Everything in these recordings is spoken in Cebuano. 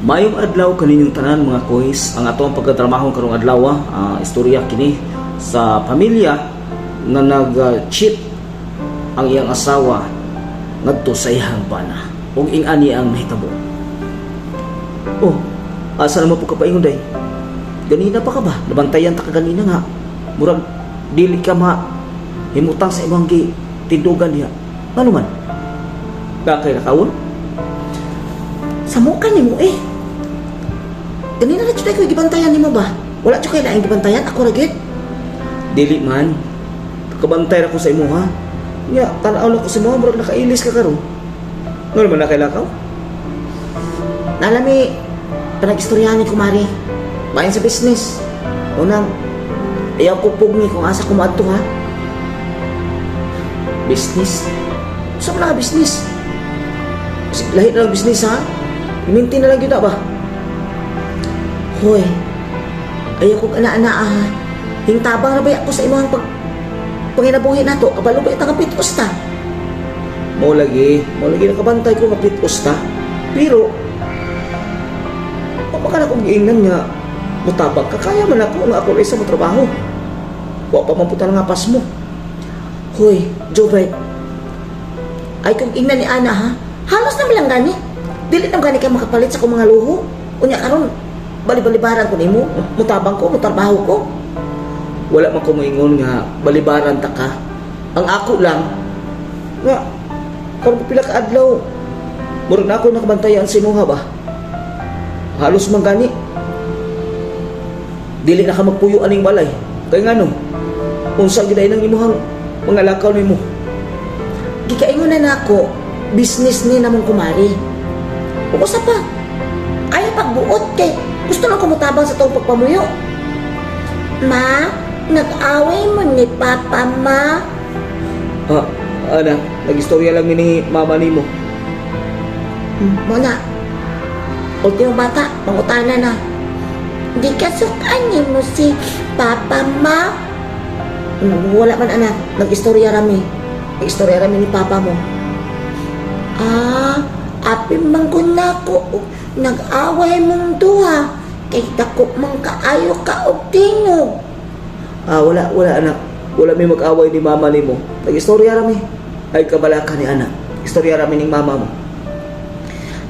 Maayong adlaw kaninyong tanan, mga koys. Ang atong pagkadramahon karong adlaw, istorya kini sa pamilya nga nag-cheat ang iyang asawa ngadto sa iyang bana. Ug ing-ani ang nahitabo. Oh, asa naman po ka paingon day? Ganina pa ka ba? Nabantayan ta ka ganina nga. Murag dili ka ma himutang sa imong gi tindugan diha. Ngano man? Kakay nakawon? Samukan nimo eh. Ganina na jud ko gibantayan nimo ba? Wala jud kay laing gibantayan, ako ra gyud. Dili man. Kabantay ra ko sa imo ha. Nya, tan-aw na ko sa imo, murag nakailis ka karon. Ngano man nakailakaw? Nalami panagistoryahan ni kumari. Bahin sa business. Unang ayaw ko pugni kung asa ko moadto ha. Business? Sa man nga business? Lahi na lang business ha. I-maintain na lang gyud na ba? Hoy. Ayaw ko ana-ana ha. Hingtabang ra ba ako sa imong pag panginabuhi nato? Kabalo ba itang pitos ta? Mao lagi nakabantay ko nga pitos ta. Pero wa man ka akong giingnan nga mutabang ka, kaya man ako nga ako isa mo trabaho. Wa pa man puta nga pas mo. Hoy, Jobert. Ay kung ingnan ni Ana ha, halos na lang gani. Dili na gani ka makapalit sa akong mga luho. Unya karon, bali-balibaran ko nimo, mutabang ko, mutrabaho ko. Wala man ko moingon nga balibaran ta ka. Ang ako lang nga karon pa pila ka adlaw murag na ako nakabantayan sa imuha ba. Halos man gani. Dili na ka magpuyo aning balay. Kay ngano? Unsa gid nang imuhang mga lakaw nimo? Gikaingon na nako, business ni namong kumari. Ug usa pa, ayaw pagbuot kay gusto lang ko mutabang sa tong pagpamuyo. Ma, nag-away mo ni Papa, Ma. Ah, ana, nag-istorya lang ni mama nimo. Mo na. Ultimo bata, mangutana na. Di ka sukaan mo si Papa, Ma? Wala man anak, nag-istorya rami. Nag-istorya rami ni Papa mo. Ah, api man ko na ko. Nag-away mong duha. Kay dako man kaayo ka og tingog. Ah, wala, wala anak. Wala may mag-away ni mama nimo. Nag-istorya rami. Ay kabalaka ni anak. Istorya rami ning mama mo.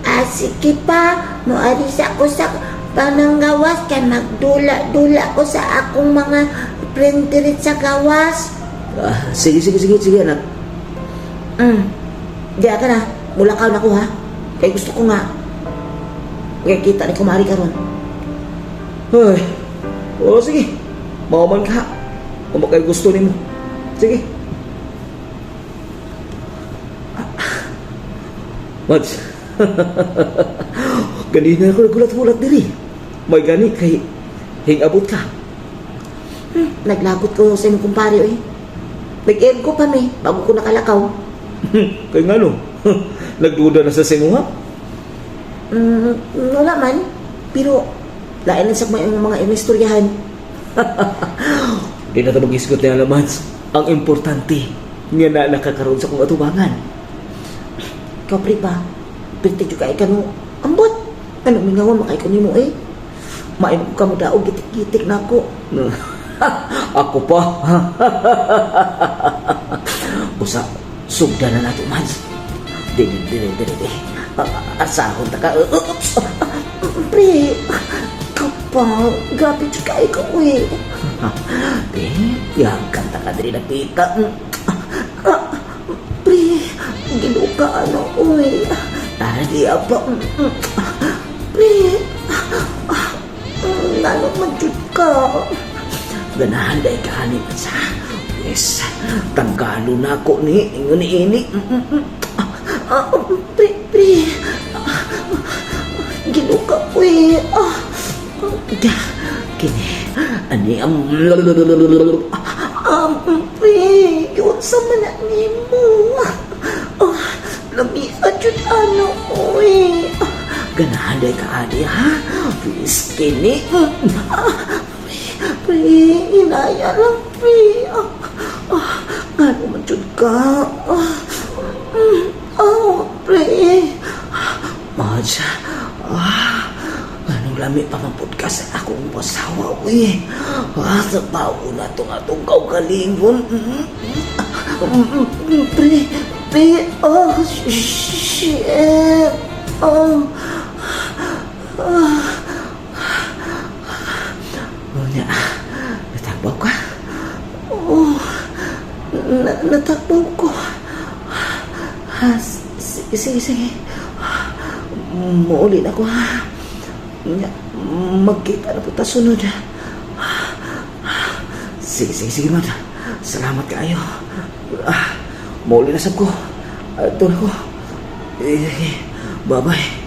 Ah, sige pa, moalis ako sa pananggawas kay magdula-dula ko sa akong mga friend diri sa gawas. Ah, sige, sige, sige, sige anak. Di ka na, mulakaw na ko ha. Kay gusto ko nga. Kay kita ni kumari karon. Ay, oh sige. Mao man ka. Kung kay gusto nimo. Sige. Mads. Ganina ako nagulat-gulat diri. May gani kay hingabot ka. Naglagot ko sa imong kumpare oy. Nag-air ko pa mi bago ko nakalakaw. Kay ngano? Nagduda na sa simuha? Wala man. Pero lain lang sa mga inistoryahan. Di na ito mag-isgot na Mads. Ang importante, nga na nakakaroon sa kong atubangan. Ikaw pre ba? Pirti jud kay kanu. Ambot. Ano mingawan makay ko nimo eh. Mainom ka mo daog gitik-gitik na ako. Ako pa. Busa, sugda na nato, Mads. Dili, dili, dili, dili. Asahon ta ka. Oops. Pre, ikaw pa. Grabe jud kay ko eh. Di, yakan ta ka diri nakita. Pre, giluka ano oy. Tara di apa. Pre, ngano man jud ka? Ganahan day ka ni Mads, ha? Yes, tanggalo na ako ni. Ingon ni ini. Ah, pre, pre. Giluka ko eh. Ah, Ga, kini. Ani ang. Ah, pre, yun sa man na nimo. Ah, lami jud ano oy. Ganahan day ka ani ha? Please, kini. Pre, inaya lang, pre. Ah, ah, ngano man jud ka? Ah, ah, pre. Mads, ah, Lami pa man pud ka sa akong asawa, uy. Ah, sa tao na itong atong kaugalingon. Pre, pre, oh, shit. Oh. Ah. Unya, natagbaw ka? Oh, natagbaw ko. Ah, sige, sige. Muuli na ko, ha. Nya, magkita na po ta sunod. Sige, sige, sige, man. Salamat kaayo. Ah, muuli na sab ko. Adto na ko. Eh, bye-bye.